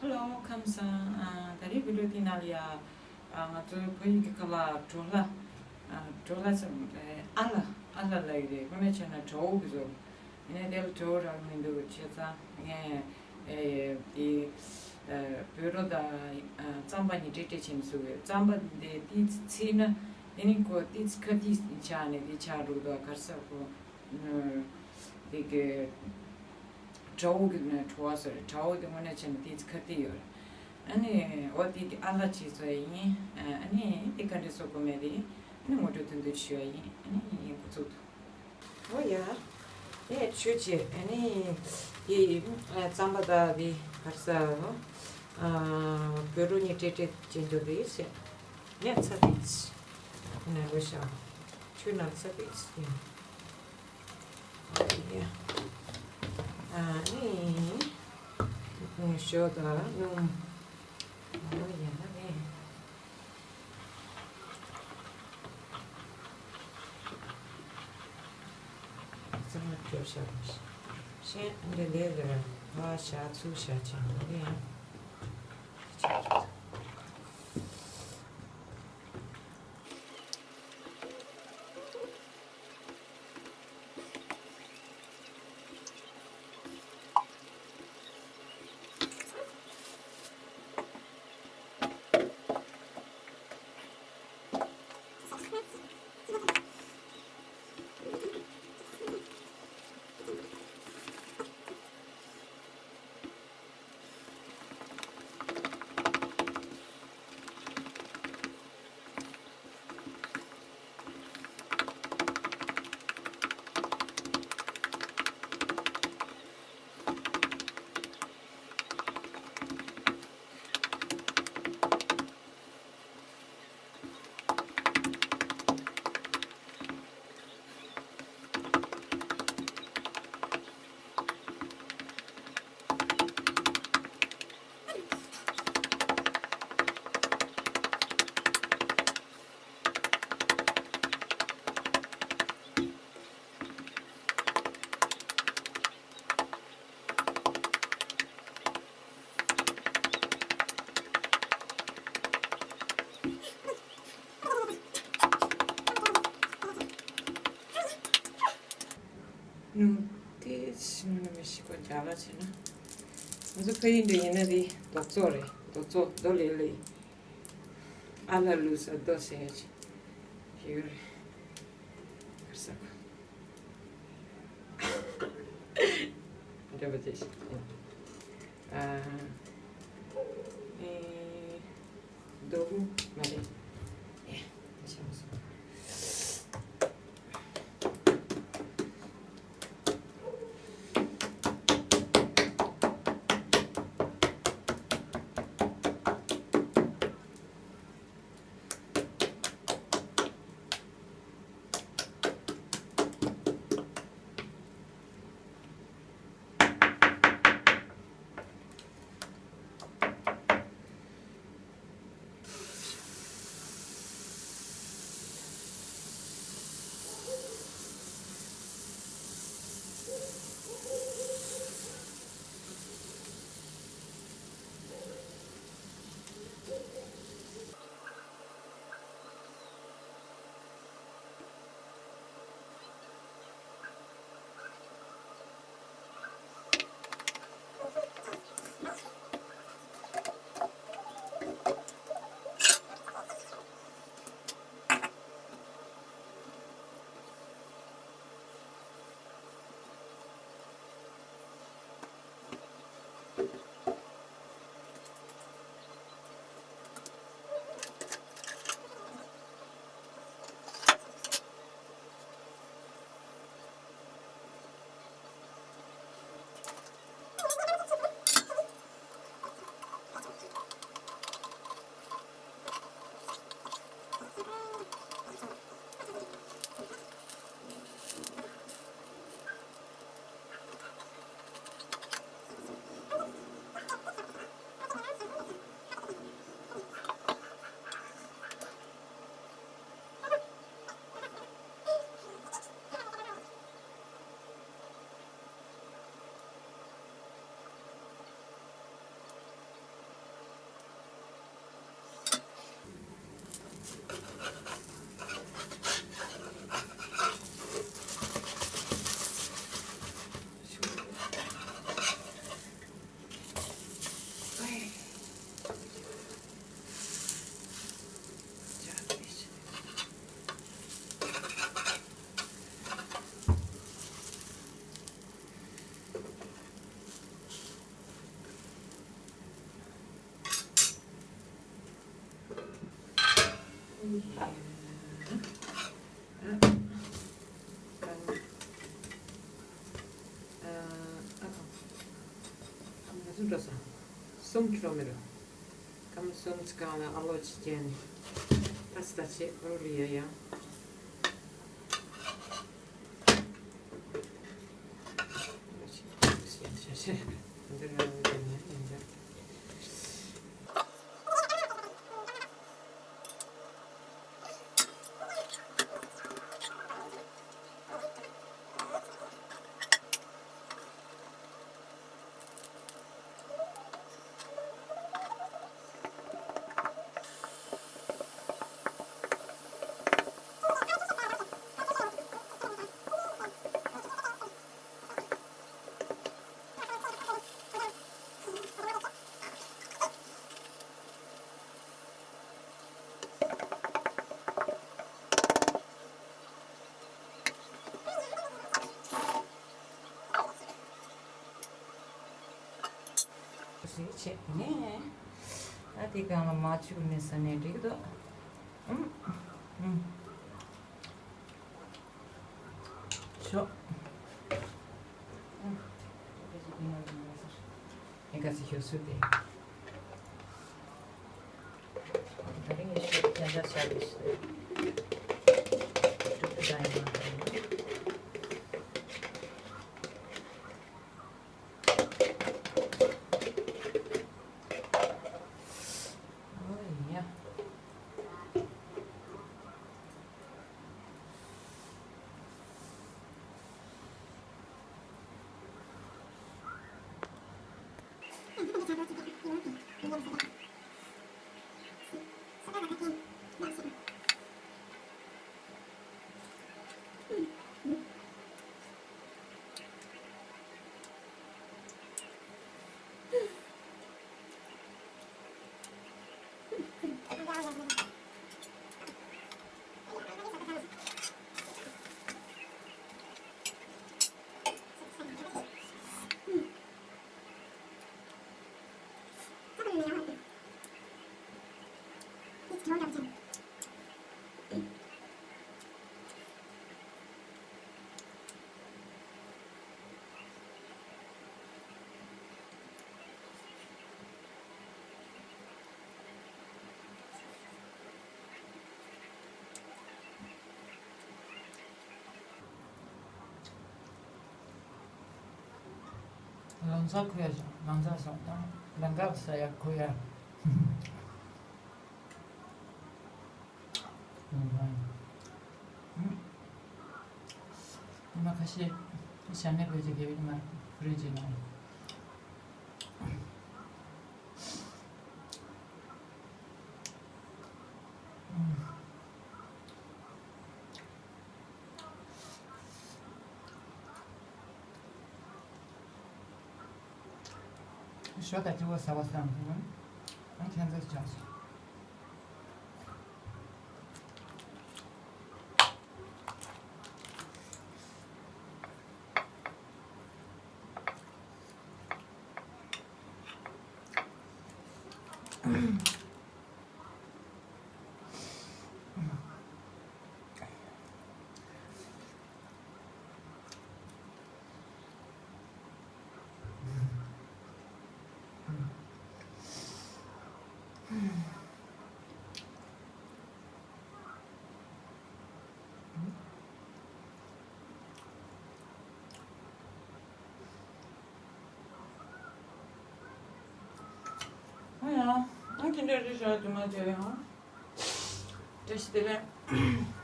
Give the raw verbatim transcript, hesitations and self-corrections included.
ཧེ་ལོ། ཁམས་བཟང་། ཨ། ད་རེས་བི་ཌི་ཡོ་དེའི་ནང་ལ་ཡ། ཨ། ང་ཚོའི་ཕ་ཡུལ་གྱི་ཁ་ལག་བྲོ་ལ། ཨ། བྲོ་ལ་ཟེར། ཨ་ལ། ཨ་ལ་ལབ་ཀྱི་རེད། དངོས་གནས་བྱས་ན་བྲོ་བོ་གི་བཟོ། ཡིན་ནའི་དེ་ལ་བྲོ་བོ་རག་གི་མི་འདུག་བྱས་ཙང་ངས། ཨེ། དེ། ཨ། བོད་རོ་དང་། ཨ། རྩམ་པ་གཉིས་སྲེག་སྲེག་བྱས་ནས་བཟོས་པའི་རྩམ་པ་འདི་ཏོག་ཙམ་ཚིག་ན། དེ་ནི་ཁོ་ཏོག་ཙམ་ཁ་ཏིག་ཆགས་ནས་དེ་ཆགས་འགྲོ་འདུག་ག་རེ་ཟེར་ཁོ། ཨ། དེ་གི་བྲོ་བོ་གི་ནི་བྲོ་བ་ཟེར། བྲོ་བོ་དེ་དངོས་གནས་བྱས་ན་ཏོག་ཙམ་ཁ་ཏིག་ཡོད་རེད། ཨ་ནི་འོ་དེ་གི་ཨ་ལ་ཅིག་བཟོ་ཡ་ཡིན། ཨ་ནི་དེ་ག་འདྲ་བཟོ་དགོས་མེད་དེ། ཨ་ནི་ངོ་སྤྲོད་ཐུང་ཐུང་ཞུ་ཡ་ཡིན། ཨ་ནི་འགོ་ཚུགས་ཐུབ། འོ་ཡ། ངས་ཆུ་བྱས། ཨ་ནི་དེ། ཨ། རྩམ་པ་དང་དེ་ག་རེ་ཟེར། ཨ། བོད་རོ་གཉིས་སྲེག་སྲེག་བྱས་འཇོག་གི་ཡིན་ཟེར། ངས་ཚྭ་ཏོག་ཙམ་ནང་ལ་བཞག་ཆུ་ནང་ཚྭ་ཏོག་ཙམ་ཡིན། ཨ་ནི། ཨ་ནི། ཞོ་དང་སྣུམ། ཨ་ནི་ཡང་ན་ནི། ཚང་མ་སྐྱོར་བཞག་ཤེས། འདི་ལས་ལ་ཕར་བཞག་ཚུར་བཞག་བྱས་ནས་ཡང་། ནུ་ཏི་ཤིང་ནུ་མི་ཤི་ཀོ་ཇ་ལ་ཆེ་ན། ང་ཚོ་ཕ་ཡུལ་འདི་ཡིན་ན་དེ་རྡོ་བཙོག་རེད། རྡོ་བཙོག་རྡོ་ལེ་ལེ། ཨ་ལ་ལུ་ས་རྡོ་ཟེར་ཡ་ཅིག་ཡོད་རེད། ག་རེ་ཟེར་གོ། འདྲ་པོ་དེ་ཞིག་ཨ། ཨེ། རྡོ་བུ་མ་རེད། ཨེ། ཤ་མ་སོང་། གསུམ་འགྲོ་མི་རུང་། སྐམ་སོང་ཅི་གང་ལ་ཨ་ལོ་ཅི་ཅན། ཏ་སི་ཏ་ཆེ་རུ་རི་ཡ་ཡང་། ཞིག་བྱས་ནས། ཨ་དེ་གང་ལ་མ་བཅུག་ནས་ས་ནས་འགྲིག་འདུག་ཨུམ། ཨུམ། ཤོག་ཨུམ། ཨེ་ག་ཚི་ཤོག་སུ་དེ། ད་རིང་ངས་ཤོག་ཅན་ཅ་ཆ་གི་ཤི། ཏུ་ཏུ་ད་ཡིན་མ་ད་ཡིན། ཨོ་ཡ། ལང་ཚོ་ཁོ་ཡ་ལང་ཚོ་སོང་དང་ལང་ཀ་ས་ཡ་ཁོ་ཡ། ཉི་མ་ཁ་ཤས་ཞྭ་ནས་བོད་ཀྱི་དགེ་བའི་མ་རེད་ཅེས་ན། ཞོ་དང་སྐྱེ་བོ་ཟ་བ་བསམ་གྱི་ཡོད། ཨང་ཁྱེད་ཚོས་ཅག་ཨ་ཡ། ཨ་ཅི་འདྲ་རེད་ཤག་དུ་མ་བྱས་ཡང་། བཀྲ་ཤིས་བདེ་ལེགས།